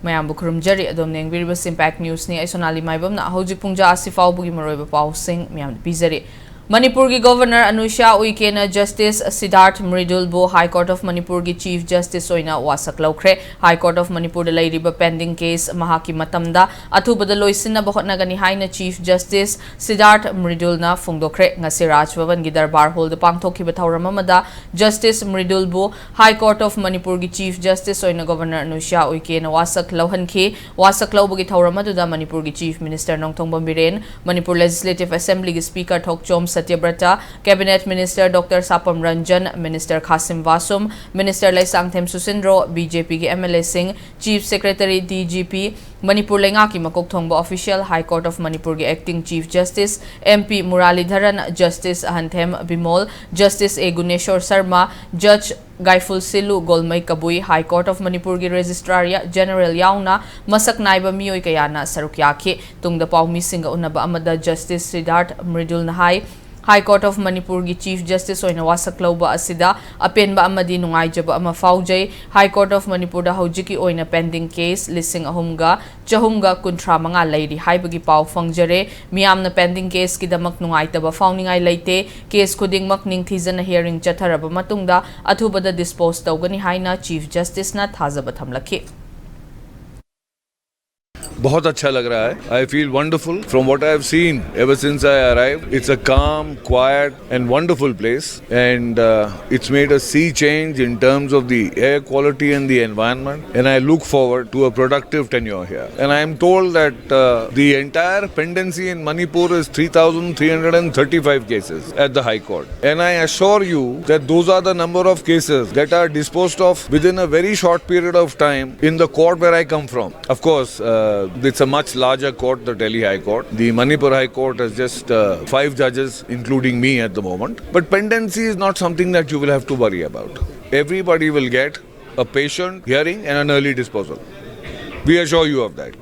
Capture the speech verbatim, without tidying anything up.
ꯃꯌꯥꯝꯕꯨ ꯈꯨꯔꯨꯝꯖꯔꯤ꯫ ꯑꯗꯣꯝꯅ ꯌꯦꯡꯕꯤꯔꯤꯕꯁꯤ Impact Newsꯅꯤ꯫ ꯑꯩ ꯁꯣꯅꯥꯂꯤ ꯃꯥꯏꯕꯝꯅ ꯍꯧꯖꯤꯛ ꯄꯨꯡꯖꯥ ꯑꯁꯤ ꯐꯥꯎꯕꯒꯤ ꯃꯔꯨꯑꯣꯏꯕ ꯄꯥꯎꯁꯤꯡ ꯃꯌꯥꯝꯗ ꯄꯤꯖꯔꯤ꯫ ꯃꯅꯤꯄꯨꯔꯒꯤ Governor ꯑꯅꯨꯁ꯭ꯌꯥ ꯎꯏꯀꯦꯅ Justice ꯁꯤꯗꯥꯔꯊ ꯃ꯭ꯔꯤꯗꯨꯜꯕꯨ High Court of ꯃꯅꯤꯄꯨꯔꯒꯤ Chief Justice ꯑꯣꯏꯅ ꯋꯥꯁꯛ ꯂꯧꯈ꯭ꯔꯦ꯫ High Court of ꯃꯅꯤꯄꯨꯔꯗ ꯂꯩꯔꯤꯕ pending case ꯃꯍꯥꯛꯀꯤ ꯃꯇꯝꯗ ꯑꯊꯨꯕꯗ ꯂꯣꯏꯁꯤꯟꯅꯕ ꯍꯣꯠꯅꯒꯅꯤ ꯍꯥꯏꯅ Chief Justice ꯁꯤꯗꯥꯔꯊ ꯃ꯭ꯔꯤꯗꯨꯜꯅ ꯐꯣꯡꯗꯣꯛꯈ꯭ꯔꯦ꯫ ꯉꯁꯤ ꯔꯥꯖ ꯚꯕꯟꯒꯤ ꯗꯔꯕꯥꯔ ꯍꯣꯜꯗ ꯄꯥꯡꯊꯣꯛꯈꯤꯕ ꯊꯧꯔꯝ ꯑꯃꯗ Justice ꯃ꯭ꯔꯤꯗꯨꯜꯕꯨ High Court of ꯃꯅꯤꯄꯨꯔꯒꯤ Chief Justice ꯑꯣꯏꯅ Governor ꯑꯅꯨꯁ꯭ꯌꯥ ꯎꯏꯀꯦꯅ ꯋꯥꯁꯛ ꯂꯧꯍꯟꯈꯤ꯫ ꯋꯥꯁꯛ ꯂꯧꯕꯒꯤ ꯊꯧꯔꯝ ꯑꯗꯨꯗ ꯃꯅꯤꯄꯨꯔꯒꯤ Chief Minister Nongthombam Biren, Manipur Legislative Assemblyꯒꯤ Speaker ꯊꯣꯛꯆꯣꯝ ꯁꯇ꯭ꯌꯕ꯭ꯔꯇ, Cabinet Minister Doctor ꯁꯥꯄꯝ Ranjan, Minister ꯈꯥꯁꯤꯝ ꯕꯥꯁꯨꯝ, Minister Leishangthem ꯁꯨꯁꯤꯟꯗ꯭ꯔꯣ, BJPꯒꯤ MLAꯁꯤꯡ, Chief Secretary, DGP, Manipur ꯂꯩꯉꯥꯛꯀꯤ ꯃꯀꯣꯛ ꯊꯣꯡꯕ official, High Court of ꯃꯅꯤꯄꯨꯔꯒꯤ Acting Chief Justice, MP ꯃꯨꯔꯥꯂꯤꯙꯔꯟ, Justice ꯑꯍꯟꯊꯦꯝ Bimol, Justice A Guneshor Sharma, Judge ꯒꯥꯏꯐꯨꯜꯁꯤꯂꯨ Golmei Kabui, High Court of ꯃꯅꯤꯄꯨꯔꯒꯤ Registrar ꯌꯥ-, General ꯌꯥꯎꯅ ꯃꯁꯛ ꯅꯥꯏꯕ ꯃꯤꯑꯣꯏ ꯀꯌꯥꯅ ꯁꯔꯨꯛ ꯌꯥꯈꯤ꯫ ꯇꯨꯡꯗ ꯄꯥꯎꯃꯤꯁꯤꯡꯒ ꯎꯅꯕ ꯑꯃꯗ Justice ꯁꯤꯗꯥꯔꯊ ꯃ꯭ꯔꯤꯗꯨꯜꯅ high, High Court of ꯃꯅꯤꯄꯨꯔꯒꯤ Chief Justice ꯑꯣꯏꯅ ꯋꯥꯁꯛ ꯂꯧꯕ ꯑꯁꯤꯗ ꯑꯄꯦꯟꯕ ꯑꯃꯗꯤ ꯅꯨꯡꯉꯥꯏꯖꯕ ꯑꯃ ꯐꯥꯎꯖꯩ꯫ High Court of ꯃꯅꯤꯄꯨꯔꯗ ꯍꯧꯖꯤꯛꯀꯤ ꯑꯣꯏꯅ pending case ꯂꯤꯁꯤꯡ ꯑꯍꯨꯝꯒ ꯆꯍꯨꯝꯒ ꯀꯨꯟꯊ꯭ꯔꯥ ꯃꯉꯥ ꯂꯩꯔꯤ ꯍꯥꯏꯕꯒꯤ ꯄꯥꯎ ꯐꯪꯖꯔꯦ꯫ ꯃꯤꯌꯥꯝꯅ pending caseꯀꯤꯗꯃꯛ ꯅꯨꯡꯉꯥꯏꯇꯕ ꯐꯥꯎꯅꯤꯡꯉꯥꯏ ꯂꯩꯇꯦ꯫ Case ꯈꯨꯗꯤꯡꯃꯛ ꯅꯤꯡꯊꯤꯖꯅ hearing ꯆꯠꯊꯔꯕ ꯃꯇꯨꯡꯗ ꯑꯊꯨꯕꯗ dispose ꯇꯧꯒꯅꯤ ꯍꯥꯏꯅ Chief Justiceꯅ ꯊꯥꯖꯕ ꯊꯝꯂꯛꯈꯤ꯫ बहुत अच्छा लग रहा है। I feel wonderful from what I have seen ever since I arrived. It's a calm, quiet and wonderful place, and uh, it's made a sea change in terms of the air quality and the environment, and I look forward to a productive tenure here. And I am told that uh, the entire pendency in Manipur is three thousand three hundred thirty-five cases at the High Court, and I assure you that those are the number of cases that are disposed of within a very short period of time in the court where I come from. Of course, uh, it's a much larger court, the Delhi High Court. The Manipur High Court has just uh, five judges, including me at the moment. But pendency is not something that you will have to worry about. Everybody will get a patient hearing and an early disposal. We assure you of that.